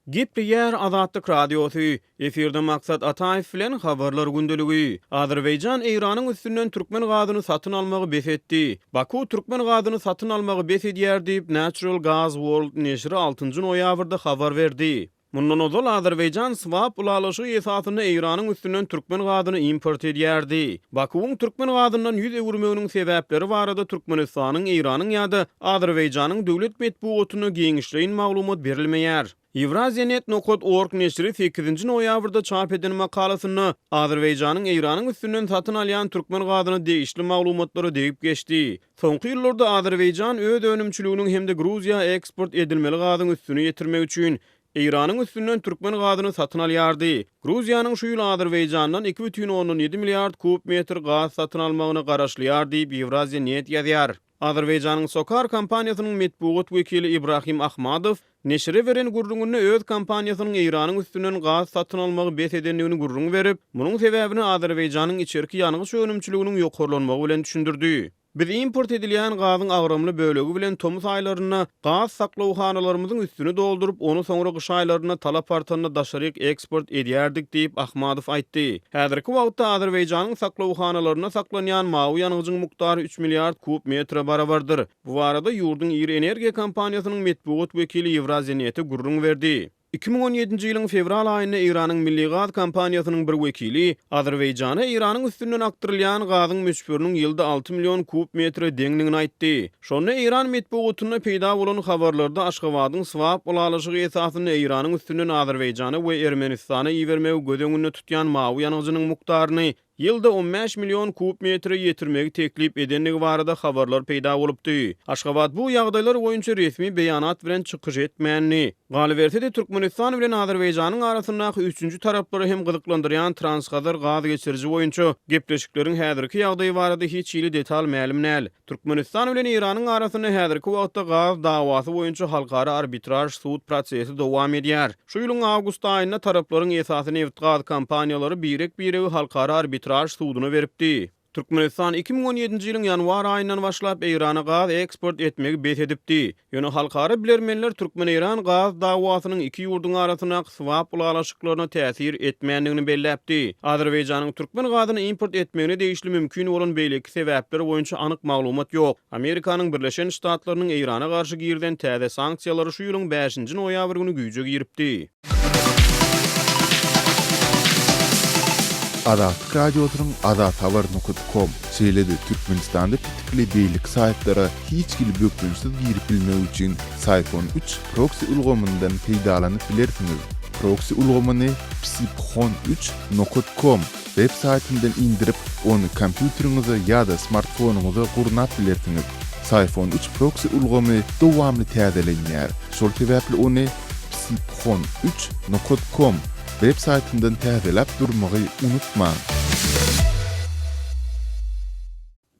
Gepleýär Azatlyk Radiosy, Efirde Maksat Ataýew bilen Habarlar gündeligi. Azerbaýjan Eýranyň üstünden türkmen gazyny satyn almagy bes etdi. Baku türkmen gazyny satyn almagy bes edýär diýip, Natural Gas World neşiri altynjy noýabrda habar berdi. Mundan ozal Azerbaýjan swap ylalaşygy esasynda Eýranyň üstünden türkmen gazyny import edýärdi. Bakuwyň türkmen gazyndan 100 öwürmeginiň sebäpleri barada Türkmenistanyň, Eýranyň ýa-da Azerbaýjanyň döwlet metbugatynda giňişleýin maglumat berilmeýär. Eurasianet nokat org neşiri sekizinji noýabrda çap eden makalasynda Azerbaýjanyň Eýranyň üstünden satyn alýan türkmen gazyna degişli maglumatlara degip geçdi. Soňky ýyllarda Azerbaýjan öz önümçiliginiň hem-de Gruziýa eksport edilmeli gazyň üstüni ýetirmek üçin Eýranyň üstünden türkmen gazyny satyn alýardy. Gruziýanyň şu ýyl Azerbaýjandan 2,7 milliard kub metr gaz satyn almagyna garaşylýar diýip, Ýewraziýa net ýazýar. Azerbaýjanyň SOCAR kompaniýasynyň metbugat wekili Ibrahim Ahmadow neşire beren gürrüňinde öz kompaniýasynyň Eýranyň üstünden gaz satyn almagy bes edendigini gürrüň berip, munuň sebäbini Azerbaýjanyň içerki ýangyç önümçiliginiň ýokarlanmagy bilen düşündirdi. Biz import edilýän gazyň agramly bölegi bilen tomus aýlarynda gaz saklawhanalarymyzyň üstüni dolduryp, ony soňra gyş aýlarynda talap artanda daşaryk eksport edýärdik diýip, Ahmadow aýtdy. Häzirki wagtda Azerbaýjanyň saklawhanalarynda saklanýan mawy ýangyjyň mukdary üç milliard kub metre barabardyr. Bu barada ýurduň iri energiýa kompaniýasynyň metbugat wekili Ýewraziýanete gürrüň berdi. 2017-nji ýylyň fewral aýynda Eýranyň milli gaz kompaniýasynyň bir wekili Azerbaýjana Eýranyň üstünden akdyrylýan gazyň möçberiniň ýylda alty million kub metre deňdigini aýtdy. Şonda eýran metbugatynda peýda bolan habarlarda Aşgabadyň swap ylalaşygy esasynda Eýranyň üstünden Azerbaýjana we Ermenistana ibermegi göz öňünde tutýan mawy ýangyjynyň mukdaryny ýylda 15 million kub metre ýetirmegi teklip edendigi barada habarlar peýda bolupdy. Aşgabat bu ýagdaýlar boýunça resmi beýanat bilen çykyş etmändi. Galyberse-de, Türkmenistan bilen Azerbaýjanyň arasyndaky üçünji taraplary hem gyzyklandyrýan Transhazar gaz geçiriji boýunça gepleşikleriň häzirki ýagdaýy barada hiç hili detal mälim däl. Türkmenistan bilen Eýranyň arasynda häzirki wagtda gaz dawasy boýunça halkara arbitraž sud prosesi dowam edýär. Şu ýylyň awgust aýynda taraplaryň esasy nebit-gaz kompaniýalary birek-biregi halkara arbitraž suduna beripdi. Türkmenistan 2017-nji ýylyň ýanwar aýyndan başlap Eýrana gaz eksport etmegi bes edipdi. Ýöne halkara bilermenler türkmen-eýran gaz dawasynyň iki ýurduň arasyndaky swap ylalaşyklaryna täsir etmändigini belläpdi. Azerbaýjanyň türkmen gazyny import etmegine degişli mümkin bolan beýleki sebäpler boýunça anyk maglumat ýok. Amerikanyň Birleşen Ştatlarynyň Eýrana garşy girizen täze sanksiýalary şu ýylyň bäşinji noýabr güni güýje giripdi. Azatlyk Radiosynyň azathabar nokat kom, şeýle-de Türkmenistanda petikli beýleki saýtlara hiç hili bökdençsiz girip bilmek üçin Syphon üç proksi ulgamyndan peýdalanyp bilersiňiz. Proksi ulgamyny psiphon üç nokat kom web saýtyndan indirip, ony kompýuteriňize ýa-da smartfonyňyza gurnap bilersiňiz. Syphon üç proksi ulgamy dowamly täzelenýär, şol sebäpli ony psiphon üç nokat kom web saýtyndan täzeläp durmagy unutmaň.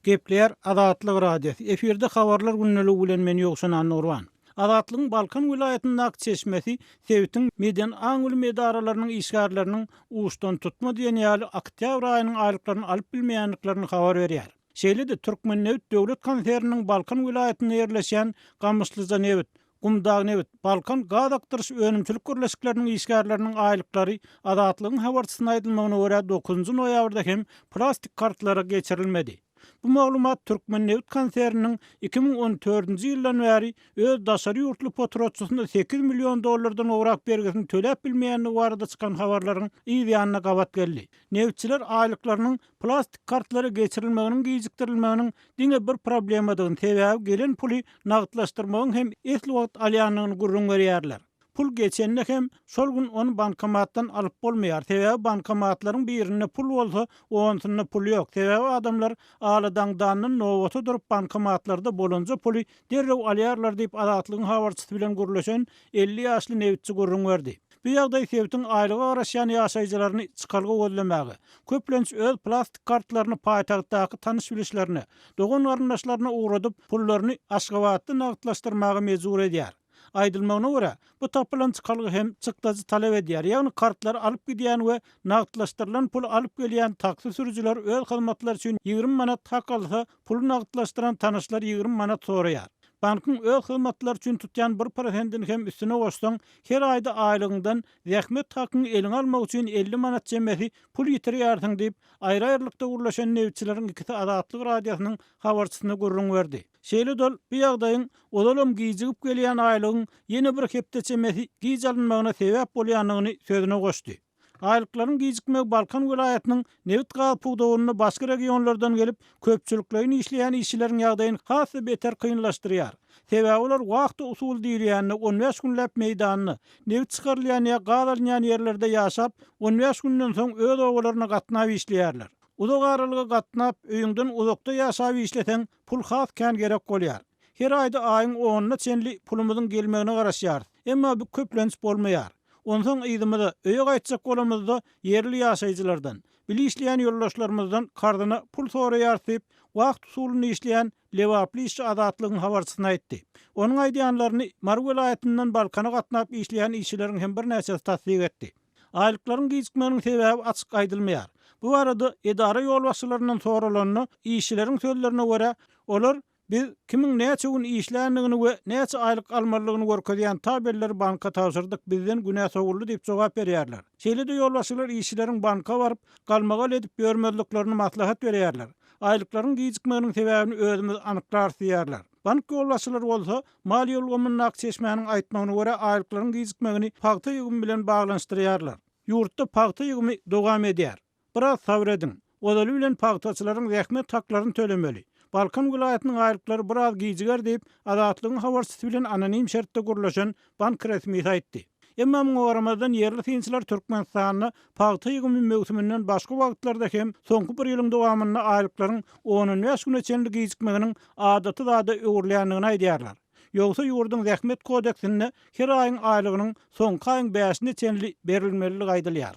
Gepleýär Azatlyk Radiosy, efirde Habarlar gündeligi bilen men Ýowşan Annagurban. Azatlygyň Balkan welaýatyndaky çeşmesi sebitiň medeni aň-bilim edaralarynyň işgärleriniň uçdantutma diýen ýaly oktýabr aýynyň aýlyklaryny alyp bilmeýändiklerini habar berýär. Şeýle-de Türkmennebit döwlet konserniniň Balkan welaýatynda ýerleşýän Gamyşlyjanebit, Gumdagnebit, Balkan gaz akdyryş önümçilik birleşikleriniň işgärleriniň aýlyklary Azatlygyň habarçysyna aýdylmagyna görä dokuzynjy noýabrda hem plastik kartlara geçirilmedi. Bu maglumat Türkmennebit konserniniň 2014-nji ýyldan bäri öz daşary ýurtly potratçysyna sekiz million dollardan gowrak bergisini töläp bilmeýändigi barada çykan habarlaryň yz ýanyna gabat geldi. Nebitçiler aýlyklarynyň plastik kartlara geçirilmeginiň gijikdirilmeginiň diňe bir problemadygyny, sebäbi gelen puly nagtlaşdyrmagyň hem esli wagt alýandygyny gürrüň berýärler. Pul geçende hem şol gün ony bankomatdan alyp bolmaýar, sebäbi bankomatlaryň birinde pul bolsa, onusynda pul ýok, sebäbi adamlar aladaňdandan nobata durup bankomatlarda bolanja puly derrew alýarlar diýip, Azatlygyň habarçysy bilen gürleşen 50 ýaşly nebitçi gürrüň berdi. Bu ýagdaý sebitiň aýlyga garaşýan ýaşaýjylaryny çykalga gözlemäge, köplenç öz plastik kartlaryny paýtagtdaky tanyş-bilişlerine, dogan-garyndaşlaryna ugradyp, pullaryny Aşgabatda nagtlaşdyrmaga mejbur edýär. Aýdylmagyna görä, bu tapylan çykalga hem çykdajy talap edýär, ýagny kartlary alyp gidýän we nagtlaşdyrylan puly alyp gelýän taksi sürüjiler öz hyzmatlary üçin 20 manat hak alsa, puly nagtlaşdyran tanyşlar 20 manat soraýar. Bankyň öz hyzmatlary üçin tutýan bir prosentini hem üstüne goşsaň, her aýda aýlygyňdan zähmet hakyňy eliňe almak üçin 50 manat çemesi pul ýitirýärsiň diýip, aýry-aýrylykda gürleşen nebitçileriň ikisi Azatlyk Radiosynyň habarçysyna gürrüň berdi. Şeýle-de ol bu ýagdaýyň ozalam gijigip gelýän aýlygyň ýene bir hepde çemesi giç alynmagyna sebäp bolýandygyny sözüne goşdy. Aýlyklaryň gijikmegi Balkan welaýatynyň nebit-gaz pudagynda başga regionlardan gelip, köpçülikleýin işleýän işçileriň ýagdaýyny has-da beter kynlaşdyrýar. Sebäbi olar wahta usuly diýilýände on bäş günläp meýdanda, nebit çykarylýan ýa gaz alynýan ýerlerde ýaşap, on bäş günden soň öz obalaryna gatnap işleýärler. Uzak aralyga gatnap, öýüňden uzakda ýaşap işleseň, pul has kän gerek bolýar. Her aýda aýyň onuna çenli pulumyzyň gelmegine garaşýarys. Emma bu köplenç bolmaýar. Onsoň yzymyza, öýe gaýtjak bolamyzda ýerli ýaşaýjylardan, bile işleýän ýoldaşlarymyzdan karzyna pul soraýarys diýip, wagt usulynda işleýän lebaply işçi Azatlygyň habarçysyna aýtdy. Onuň aýdýanlaryny Mary welaýatyndan Balkana gatnap işleýän işçileriň hem birnäçesi tassyk etdi. Aýlyklaryň gijikmeginiň sebäbi açyk aýdylmaýar. Bu barada edara ýolbaşçylaryndan soralanda, işçileriň sözlerine görä, olar Biz kimiň näçe gün işländigini we näçe aýlyk almalydygyny görkezýän tabelleri banka tabşyrdyk, bizden günä sowuldy diýip jogap berýärler. Şeýle-de ýolbaşçylar işçileriň banka baryp, galmagal edip ýörmezliklerini maslahat berýärler. Aýlyklaryň gijikmeginiň sebäbini özümiz anyklarys diýýärler. Bank ýolbaşçylary bolsa, maliýe ulgamyndaky çeşmäniň aýtmagyna görä, aýlyklaryň gijikmegini pagta ýygymy bilen baglanyşdyrýarlar. Ýurtda pagta ýygymy dowam edýär. Biraz sabyr ediň. Ozaly bilen pagtaçylaryň zähmet haklaryny tölemeli. Balkan welaýatynyň aýlyklary biraz gijiger diýip, Azatlygyň habarçysy bilen anonim şertde gürleşen bank resmisi aýtdy. Emma muňa garamazdan, ýerli synçylar Türkmenistanda pagta ýygymy möwsüminden başga wagtlarda hem soňky bir ýylyň dowamynda aýlyklaryň on-on bäş güne çenli gijikmeginiň adaty zada öwrülýändigini aýdýarlar. Ýogsa ýurduň Zähmet kodeksinde her aýyň aýlygynyň soňky aýyň bäşine çenli berilmelidigi aýdylýar.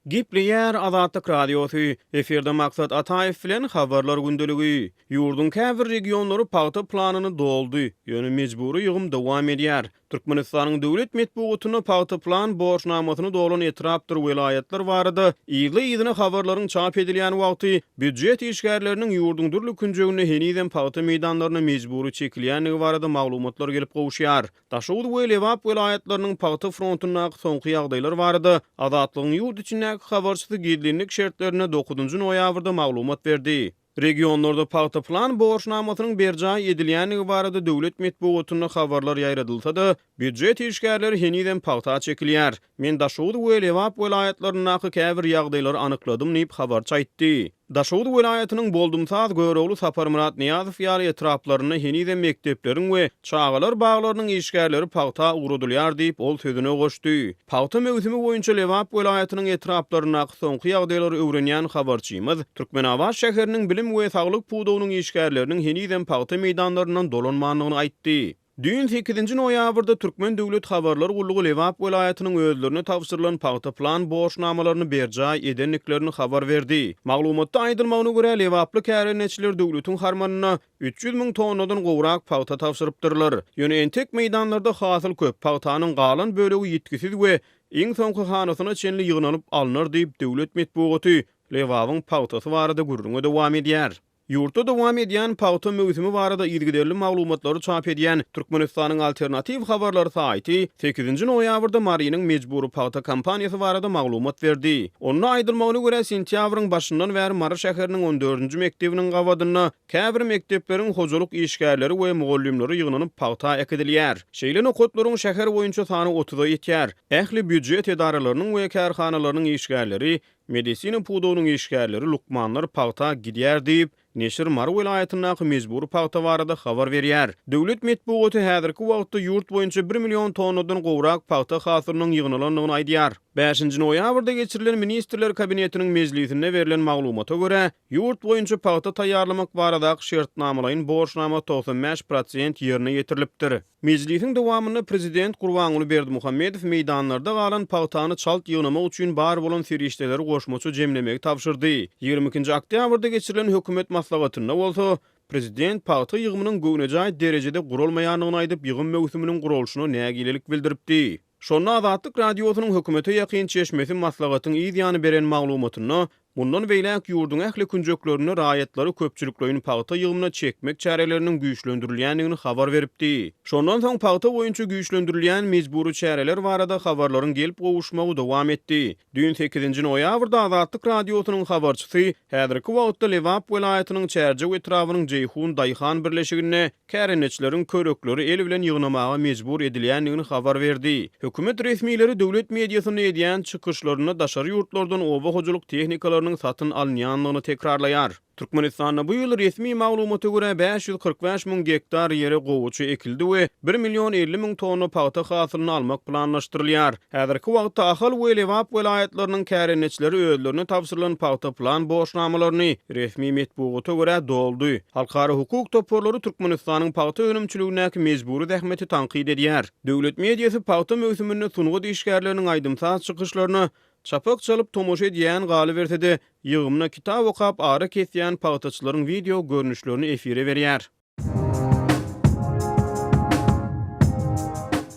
Gepleýär Azatlyk Radiosy, efirde Maksat Ataýew bilen Habarlar gündeligi. Ýurduň käbir regionlary pagta planyny doldy, ýöne mejbury ýygym dowam edýär. Türkmenistanyň döwlet metbugatynda pagta plan borçnamasyny dolan etrapdyr welaýatlar barada yzly-yzyna habarlaryň çap edilýän wagty, býujet işgärleriniň ýurduň dürli künjeginde henizem pagta meýdanlaryna mejbury çekilýändigi barada maglumatlar gelip gowuşýar. Daşoguz we Lebap welaýatlarynyň pagta frontundaky soňky ýagdaýlar barada Azatlygyň ýurt içindäki habarçysy gizlinlik şertlerinde dokuzynjy noýabrda maglumat berdi. Regionlarda pagta plan borçnamasynyň berjaý edilýändigi barada döwlet metbugatynda habarlar ýaýradylsa-da, býujet işgärleri henizem pagta çekilýär. Men Daşoguz we Lebap welaýatlaryndaky käbir ýagdaýlary anykladym diýip, habarçy aýtdy. Daşoguz welaýatynyň Boldumsaz, Görogly, Saparmyrat Nyýazow ýaly etraplarynda henizem mekdepleriň we çagalar baglarynyň işgärleri pagta ugradylýar diýip, ol sözüne goşdy. Pagta möwsümi boýunça Lebap welaýatynyň etraplaryndaky soňky ýagdaýlary öwrenýän habarçymyz Türkmenabat şäheriniň bilim we saglyk pudagynyň işgärleriniň henizem pagta meýdanlaryndan dolanmandygyny aýtdy. Düýn sekizinji noýabrda Türkmen döwlet habarlar gullugy Lebap welaýatynyň özlerine tabşyrylan pagta plan borçnamalaryny berjaý edendiklerini habar berdi. Maglumatda aýdylmagyna görä, lebaply kärendeçiler döwletiň harmanyna 300 müň tonnadan gowrak pagta tabşyrypdyrlar. Ýöne entek meýdanlarda hasyl köp, pagtanyň galan bölegi ýitgisiz we iň soňky hanasyna çenli ýygnalyp alnar diýip, döwlet metbugaty Lebabyň pagtasy barada gürrüňe dowam edýär. Ýurtda dowam edýän pagta möwsümi barada yzygiderli maglumatlary çap edýän Türkmenistanyň Alternatiw habarlary saýty sekizinji noýabrda Marynyň mejbury pagta kampaniýasy barada maglumat berdi. Onda aýdylmagyna görä, sentýabryň başyndan bäri Mary şäheriniň on dördünji mekdebiniň gabadynda käbir mekdepleriň hojalyk işgärleri we mugallymlary ýygnanyp pagta äkidilýär. Şeýle nokatlaryň şäher boýunça sany otuza ýetýär. Ähli býujet edaralarynyň we kärhanalarynyň işgärleri Medisina pudagynyň işgärleri, lukmanlar pagta gidýär diýip, neşir Mary welaýatyndaky mejbury pagta barada habar berýär. Döwlet metbugaty häzirki wagtda ýurt boýunça bir million tonnadan gowrak pagta hasylynyň ýygnalandygyny aýdýar. Bäşinji noýabrda geçirilen Ministrler Kabinetiniň mejlisinde berlen maglumata görä, ýurt boýunça pagta taýýarlamak baradaky şertnamalaýyn borçnama 95 prosent ýerine ýetirilipdir. Mejlisiň dowamynda prezident Gurbanguly Berdimuhamedow meýdanlarda galan pagtany çalt ýygnamak üçin bar bolan serişdeleri goşmaça jemlemegi tabşyrdy. Ýigrimi ikinji oktýabrda geçirilen hökümet maslahatynda bolsa, prezident pagta ýygymynyň göwnejaý derejede guralmaýandygyny aýdyp, ýygym möwsüminiň guralyşyna nägilelik bildiripdi. Şonda Azatlyk Radiosynyň hökümete ýakyn çeşmesi maslahatyň yz ýany beren maglumatynda. Mundan beýläk ýurduň ähli künjeklerinde raýatlary köpçülikleýin pagta ýygymyna çekmek çäreleriniň güýçlendirilýändigini habar beripdi. Şondan soň pagta boýunça güýçlendirilýän mejbury çäreler barada habarlaryň gelip gowuşmagy dowam etdi. Düýn sekizinji noýabrda Azatlyk Radiosynyň habarçysy häzirki wagtda Lebap welaýatynyň Çärjew etrabynyň Jeýhun daýhan birleşiginde kärendeçileriň körekleri el bilen ýygnamaga mejbur edilýändigini habar berdi. Hökümet resmileri döwlet mediasynda edýän çykyşlarynda daşary ýurtlardan oba hojalyk tehnikalarynyň satyn alynýandygyny tekrarlaýar. Türkmenistanda bu ýyl resmi maglumata görä 545 müň gektar ýere gowaça ekildi we bir million 50 müň tonna pagta hasylyny almak planlaşdyrylýar. Häzirki wagtda Ahal we Lebap welaýatlarynyň kärendeçileri özlerine tabşyrylan pagta plan borçnamalaryny, resmi metbugata görä, doldy. Halkara hukuk toparlary Türkmenistanyň pagta önümçiligindäki mejbury zähmeti tankyt edýär. Döwlet mediasy pagta möwsüminde sungat işgärleriniň aýdym-saz çykyşlaryna çapak çalyp tomaşa edýän, galyberse-de, ýygymda kitap okap ara kesýän pagtaçylaryň wideo görnüşlerini efire berýär.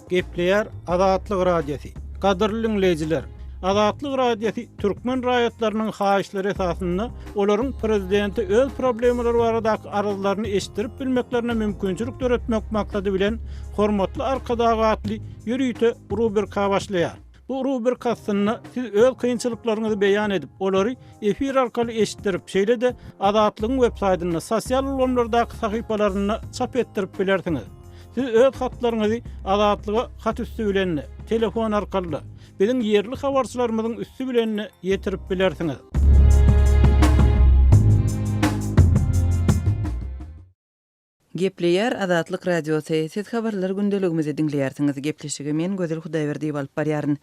Gepleýär Azatlyk Radiosy. Gadyrly diňleýjiler! Azatlyk Radiosy türkmen raýatlarynyň haýyşlary esasynda olaryň prezidente öz problemalary baradaky arzlaryny eşitdirip bilmeklerine mümkinçilik döretmek maksady bilen Hormatly Arkadag atly ýörite rubrika başlaýar. Bu rubrika astynda siz öz kynçylyklaryňyzy beýan edip, olary efir arkaly eşitdirip, şeýle-de Azatlygyň websaýtynda, sosial ulgamlardaky sahypalarynda çap etdirip bilersiňiz. Siz öz hatlaryňyzy Azatlyga hat üsti bilen-de, telefon arkaly-da, biziň ýerli habarçylarymyzyň üsti bilen-de ýetirip bilersiňiz. Gepleýär Azatlyk Radiosy, Siz Habarlar gündeligimizi diňleýärsiňiz. Gepleşigi men Gözel Hudaýberdiýewa alyp barýaryn.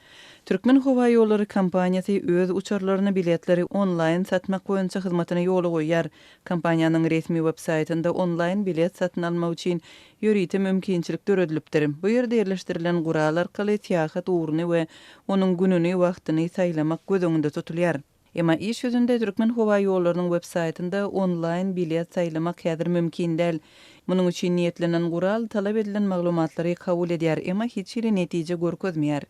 Türkmenhowaýollary kompaniýasy öz uçarlaryna biletleri onlaýn satmak boýunça hyzmatyny ýola goýýar. Kompaniýanyň resmi web saýtynda onlaýn bilet satyn almak üçin ýörite mümkinçilik döredilipdir. Bu ýerde ýerleşdirilen gural arkaly syýahat ugruny we onuň gününi, wagtyny saýlamak göz öňünde tutulýar. Emma iş ýüzünde Türkmenhowaýollarynyň web saýtynda onlaýn bilet saýlamak häzir mümkin däl. Munuň üçin niýetlenen gural talap edilen maglumatlary kabul edýär, emma hiç hili netije görkezmeýär.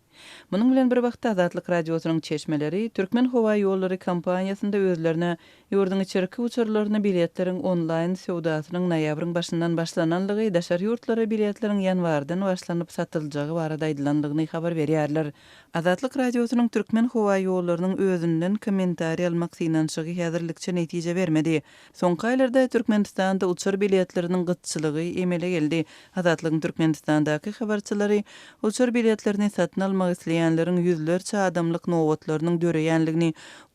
Munuň bilen bir wagtda Azatlyk Radiosynyň çeşmeleri Türkmenhowaýollary kompaniýasynda özlerine ýurduň içerki uçarlaryna biletleriň onlaýn söwdasynyň noýabryň başyndan başlananlygy, daşary ýurtlara biletleriň ýanwardan başlanyp satyljagy barada aýdylandygyny habar berýärler. Azatlyk Radiosynyň Türkmenhowaýollarynyň özünden kommentariý almak synanyşygy häzirlikçe netije bermedi. Soňky aýlarda Türkmenistanda uçar biletleriniň gytçylygy emele geldi. Azatlygyň Türkmenistandaky habarçylary uçar biletlerini satyn almak isleýänleriň ýüzlerçe adamlyk nobatlarynyň döreýänligini,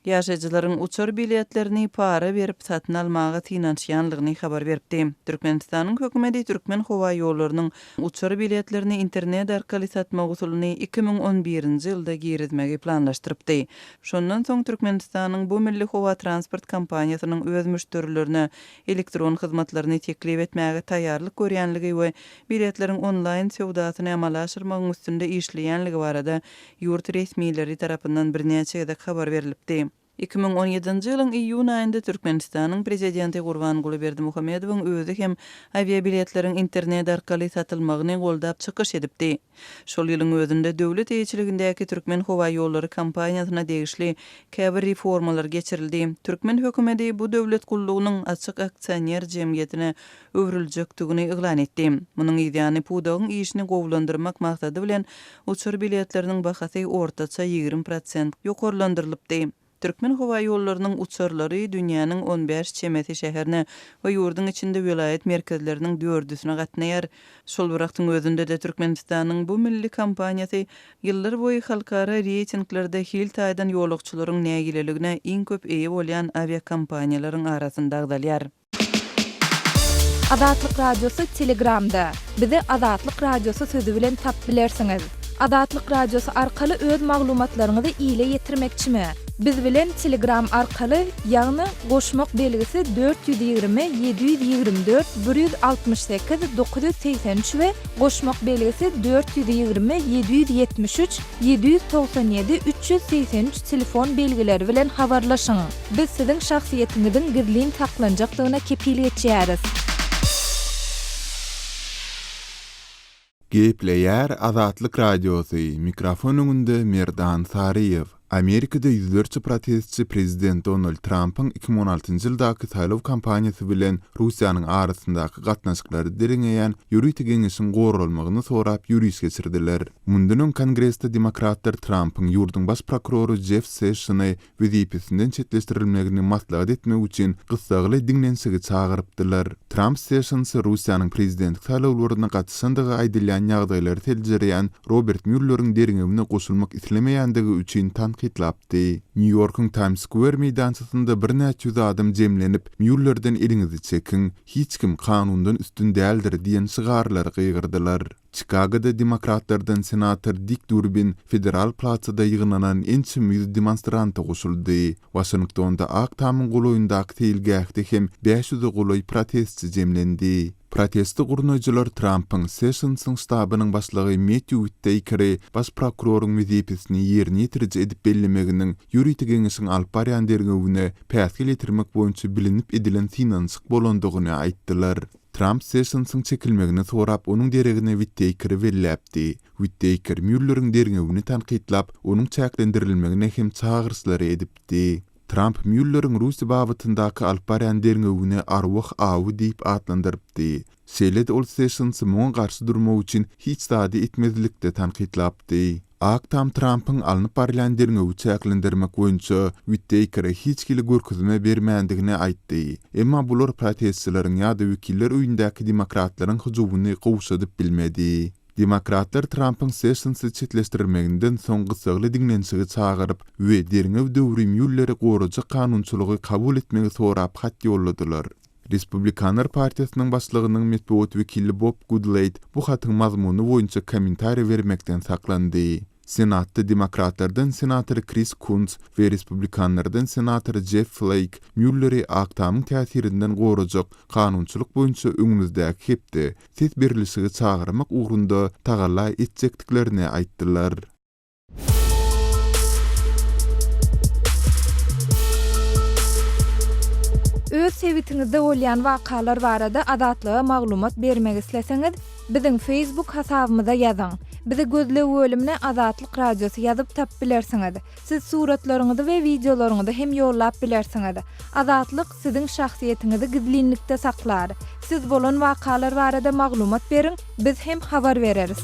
ýaşaýjylaryň uçar biletlerini para berip satyn almaga synanyşýanlygyny habar beripdi. Türkmenistanyň hökümeti Türkmenhowaýollarynyň uçar biletlerini internet arkaly satmak usulyny 2011-nji ýylda girizmegi planlaşdyrypdy. Şondan soň Türkmenistanyň bu milli howa transport kompaniýasynyň öz müşderilerine elektron hyzmatlaryny teklip etmäge taýýarlyk görýänligi we biletleriň onlaýn söwdasyny amala aşyrmagyň üstünde işleýänligi barada ýurt resmileri tarapyndan birnäçe gezek habar berlipdi. 2017-nji ýylyň iýun aýynda Türkmenistanyň Prezidenti Gurbanguly Berdimuhamedowyň özi hem awiabiletleriň internet arkaly satylmagyny goldap çykyş edipdi. Şol ýylyň özünde döwlet eýeçiligindäki Türkmenhowaýollary kompaniýasyna degişli käbir reformalar geçirildi. Türkmen hökümeti bu döwlet gullugynyň açyk aksioner jemgyýetine öwrüljekdigini yglan etdi. Munuň yzýany pudagyň işini gowulandyrmak maksady bilen uçar biletleriniň bahasy ortaça 20 prosent ýokarlandyrylypdy. Türkmenhowaýollarynyň uçarlary dünýäniň on bäş çemesi şäherine we ýurduň içinde welaýat merkezleriniň dördüsine gatnaýar. Şol bir wagtyň özünde-de Türkmenistanyň bu milli kompaniýasy ýyllar boýy halkara reýtinglerde hil taýdan ýolagçylaryň nägileligine iň köp eýe bolýan awiakompaniýalaryň arasynda agzalýar. Azatlyk Radiosy Telegramda. Bizi Azatlyk Radiosy sözi bilen tap bilersiňiz. Azatlyk Radiosy arkaly öz maglumatlaryňyzy ile ýetirmekçimi? Biz bilen Telegram arkaly, ýagny goşmak belgisi 420 724 168 983 we goşmak belgisi 420 773 797 383 telefon belgileri bilen habarlaşyň. Biz siziň şahsyýetiňiziň gizlin saklanjakdygyna kepil geçýäris. Gepleýär Azatlyk Radiosy, mikrofon öňünde Merdan Saryýew. Amerikada ýüzlerçe protestçi prezident Donald Trampyň 2016-njy ýyldaky saýlaw kampaniýasy bilen Russiýanyň arasyndaky gatnaşyklary derňeýän ýörite geňeşiň goralmagyny sorap ýöriş geçirdiler. Mundan öň Kongresde demokratlar Trampyň ýurduň baş prokurory Jeff Sesşony wezipesinden çetleşdirilmegini maslahat etmek üçin gyssagly diňlenişigi çagyrypdylar. Tramp Sessionsa Russiýanyň prezidentlik saýlawlaryna gatyşandygy aýdylýan ýagdaýlary seljerýän Robert Mýulleriň derňewine goşulmak islemeýändigi üçin tankytlapdy. Nýu-Ýorkuň Times Square meýdançasynda birnäçe ýüz adam jemlenip, Mýullerden eliňizi çekiň, hiç kim kanundan üstün däldir diýen şygarlary gygyrdylar. Çikagoda demokratlardan senator Dik Durbin Federal Plazada ýygnanan ençeme ýüz demonstranta goşuldy. Waşingtonda Ak Tamyň golaýyndaky seýilgähde hem bäş ýüze golaý protestçi jemlendi. Protesti gurnaýjylar Trampyň Sessionsyň ştabynyň başlygy Mettýu Witteýkeri baş prokuroryň wezipesini ýerine ýetiriji edip bellemeginiň ýörite geňeşiň alyp barýan derňewine päsgel ýetirmek boýunça bilinip edilen synanyşyk bolandygyny aýtdylar. Tramp Sessionsyň çekilmegini sorap, onuň deregine Witteýkeri belläpdi. Witteýker Mýulleriň derňewini tankytlap, onuň çäklendirilmegine hem çagyryşlary edipdi. Tramp Mýulleriň Russiýa babatyndaky alyp barýan derňewini arwah awy diýip atlandyrypdy. Şeýle-de ol Sessionsy muňa garşy durmak üçin hiç zady etmezlikde tankytlapdy. Ak Tam Trampyň alnyp barylýan derňewi çäklendirmek boýunça Witteýkere hiç hili görkezme bermändigini aýtdy. Emma bular protestçileriň ýa-da Wekiller öýündäki demokratlaryň hyjuwyny gowşadyp bilmedi. Demokratlar Trampyň Sessionsy çetleşdirilmeginden soň gyssagly diňlenişigi çagyryp we derňew döwri Mýulleri gorajak kanunçylygy kabul etmegi sorap hat ýolladylar. Respublikanlar partiýasynyň başlygynyň metbugat wekili Bob Gudleýd bu hatyň mazmuny boýunça kommentariý bermekden saklandy. Senatda demokratlardan senator Kris Kuns we respublikanlardan senator Jeff Fleýk Mýulleri Ak Tamyň täsirinden gorajak kanunçylyk boýunça öňümizdäki hepde ses berlişigi çagyrmak ugrunda tagalla etjekdiklerini aýtdylar. Öz sebitiňizde bolýan wakalar barada Azatlyga maglumat bermek isleseňiz, biziň Facebook hasabymyza ýazyň. Bizi gözleg bölümine Azatlyk Radiosy ýazyp tapyp bilersiňiz. Siz suratlaryňyzy we wideolaryňyzy hem ýollap bilersiňiz. Azatlyk siziň şahsyýetiňizi gizlinlikde saklar. Siz bolan wakalar barada maglumat beriň, biz hem habar bereris.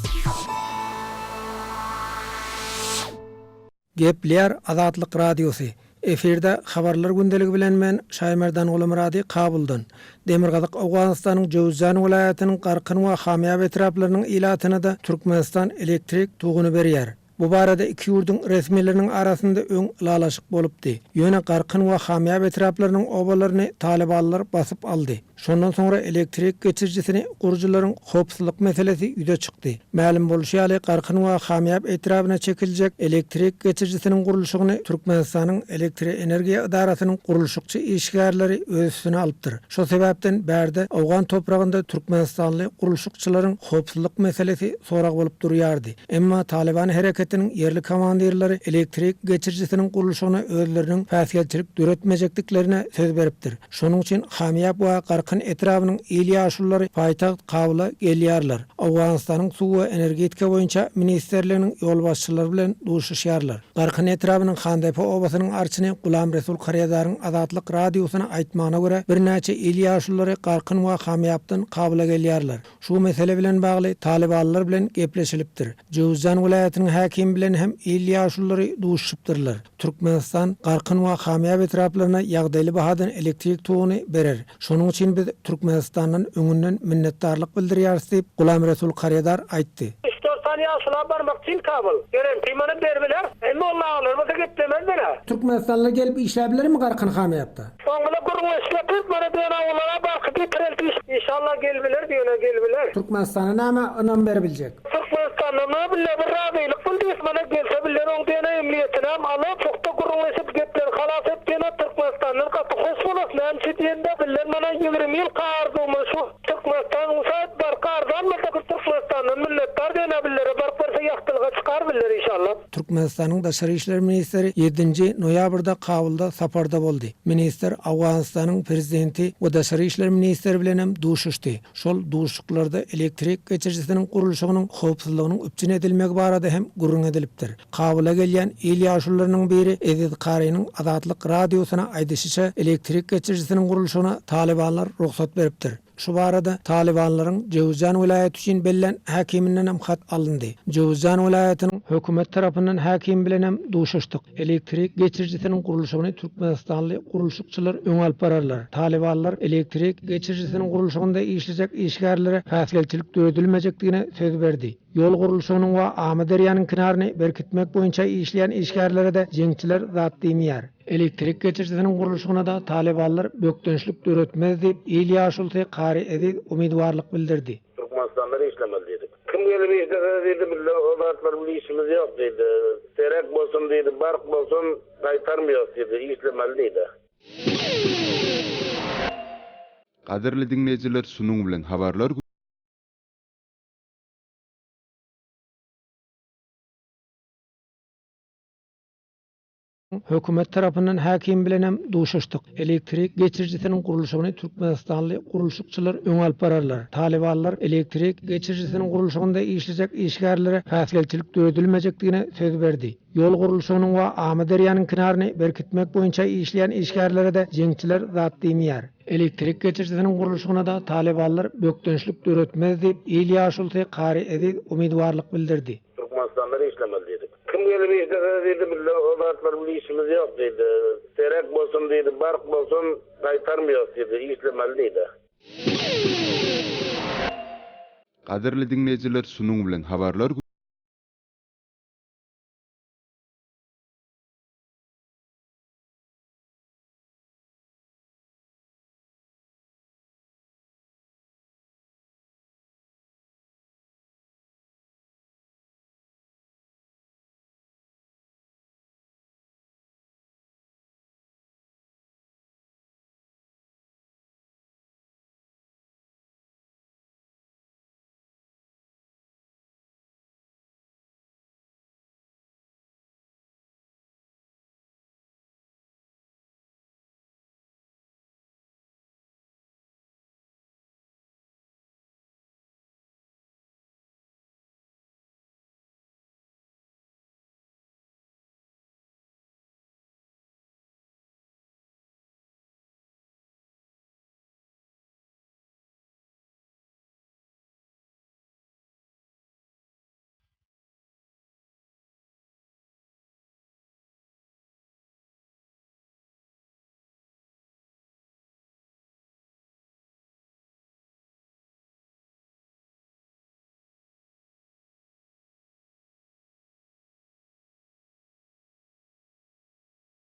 Gepleýär Azatlyk Radiosy. Efirde Habarlar gündeligi bilen men, Şaýmerdan Gulumyrady, Kabuldan. Demirgazyk Owganystanyň Jöwüzjan welaýatynyň Garkyn we Hamýap etraplarynyň ilatyna-da Türkmenistan elektrik toguny berýär. Bu barada iki ýurduň resmileriniň arasynda öň ylalaşyk bolupdy. Ýöne Garkyn we Hamýap etraplarynyň obalaryny talybanlar basyp aldy. Şondan soňra elektrik geçirijisini gurujylaryň howpsuzlyk meselesi ýüze çykdy. Mälim bolşy ýaly, Garkyn we Hamýap etrabyna çekiljek elektrik geçirijisiniň gurluşygyny Türkmenistanyň Elektroenergiýa edarasynyň gurluşykçy işgärleri öz üstüne alypdyr. Şo sebäpden bärde owgan topragynda türkmenistanly gurluşykçylaryň howpsuzlyk meselesi sorag bolup durýardy. Emma Talyban hereketiniň ýerli komandirleri elektrik geçirijisiniň gurluşygyna özleriniň päsgelçilik döretmejekdiklerine söz beripdir. Şonuň üçin Hamýap we Garkyn etrabynyň il ýaşululary paýtagt Kabula gelýärler, Owganystanyň suw we energetika boýunça ministrliginiň ýolbaşçylary bilen duşuşýarlar. Garkyn etrabynyň Handepe obasynyň arçyny Gulam Resul Karýadaryň Azatlyk Radiosyna aýtmagyna görä, birnäçe il ýaşululary Garkyn we Hamýapdan Kabula gelýärler. Şu mesele bilen bagly talybanlar bilen gepleşilipdir. Jöwüzjan welaýatynyň häkimi bilen hem il ýaşululary duşuşypdyrlar. Türkmenistan Garkyn we Hamýap etraplaryna ýagdaýly bahadan elektrik toguny berer. Şonuň üçin biz Türkmenistandan öňünden minnetdarlyk bildirýäris diýip, Gulam Resul Karyadar aýtdy. Üç-dört sany ýaşula barmakçy Kabul. Gerenti mana berbiler. Emma ol agalar bolsa geplemezler-ä. Türkmenistanlylar gelip işläbilermi Garkyn Hamýapda? Soň bile gürrüňleşip ýatyp, mana diýen awulara barky getireldi. Inşallah gel biler diýene gel biler. Türkmenistana näme ynam beribiljek? Türkmenistanda nä bile bir razylyk bildi, mana gelse biler oň diýene emniýetinem alyp, pugta gürrüňleşip gepleri halas et diýene Türkmenistandan gaty hoş bolas näme üçin diýende biler mana 20 ýylky arzuwymyz şu Türkmenistan unsat barky arzan bolsa Türkmenistandan minnetdar diýene billere baryp görse ýagtylyga çykar biler inşallah. bolar. Türkmenistanyň daşary işler ministri ýedinji noýabrda Kabulda saparda boldy. Ministr Owganystanyň prezidenti we daşary işler ministri bilen hem duşuşdy. Şol duşuşyklarda elektrik geçirijisiniň gurluşygynyň howpsuzlygynyň üpjün edilmegi barada hem gürrüň edilipdir. Kabula gelýän il ýaşulularynyň biri Eziz Karynyň Azatlyk Radiosyna aýdyşyça, elektrik geçirijisiniň gurluşygyna talybanlar rugsat beripdir. Şu barada talybanlaryň Jöwüzjan welaýaty üçin bellän häkimindenem hat alyndy. Jöwüzjan welaýatynyň hökümet tarapyndan häkimi bilenem duşuşdyk. Elektrik geçirijisiniň gurluşygyny türkmenistanly gurluşykçylar öňe alyp bararlar. Talybanlar elektrik geçirijisiniň gurluşygynda işlejek işgärlere päsgelçilik döredilmejekdigine söz berdi. Ýol gurluşygynyň we Amyderýanyň kenaryny berkitmek boýunça işleýän işgärlere-de jeňçiler zat diýmeýär. Elektrik geçirijisiniň gurluşygyna-da talybanlar bökdençlik döretmez diýip, il ýaşulusy Kary Eziz umydwarlyk bildirdi. Türkmenistandan işlemeli diýdik. Kim gelip işlese-de diýdi, bizde o zatlar bilen işimiz ýok diýdi. Terek bolsun diýdi, bark bolsun, gaýtarmaýarys diýdi, işlemeli diýdi. Gadyrly diňleýjiler şunuň bilen habarlar Hökümet tarapyndan häkim bilenem duşuşdyk. Elektrik geçirijisiniň gurluşygyny türkmenistanly gurluşykçylar öňe alyp bararlar. Talybanlar elektrik geçirijisiniň gurluşygynda işlejek işgärlere päsgelçilik döredilmejekdigine söz berdi. Ýol gurluşygynyň we Amyderýanyň kenaryny berkitmek boýunça işleýän işgärlere-de jeňçiler zat diýmeýär. Elektrik geçirijisiniň gurluşygyna-da talybanlar bökdençlik döretmez diýip, il ýaşulusy Kary Eziz umydwarlyk bildirdi. Türkmenistandan işlemeli diýdik. Kim gelip işlese-de diýdi, bizde o zatlar bilen işimiz ýok diýdi. Terek bolsun diýdi, bark bolsun, gaýtarmaýarys diýdi, işlemeli diýdi. Gadyrly diňleýjiler şunuň bilen habarlar.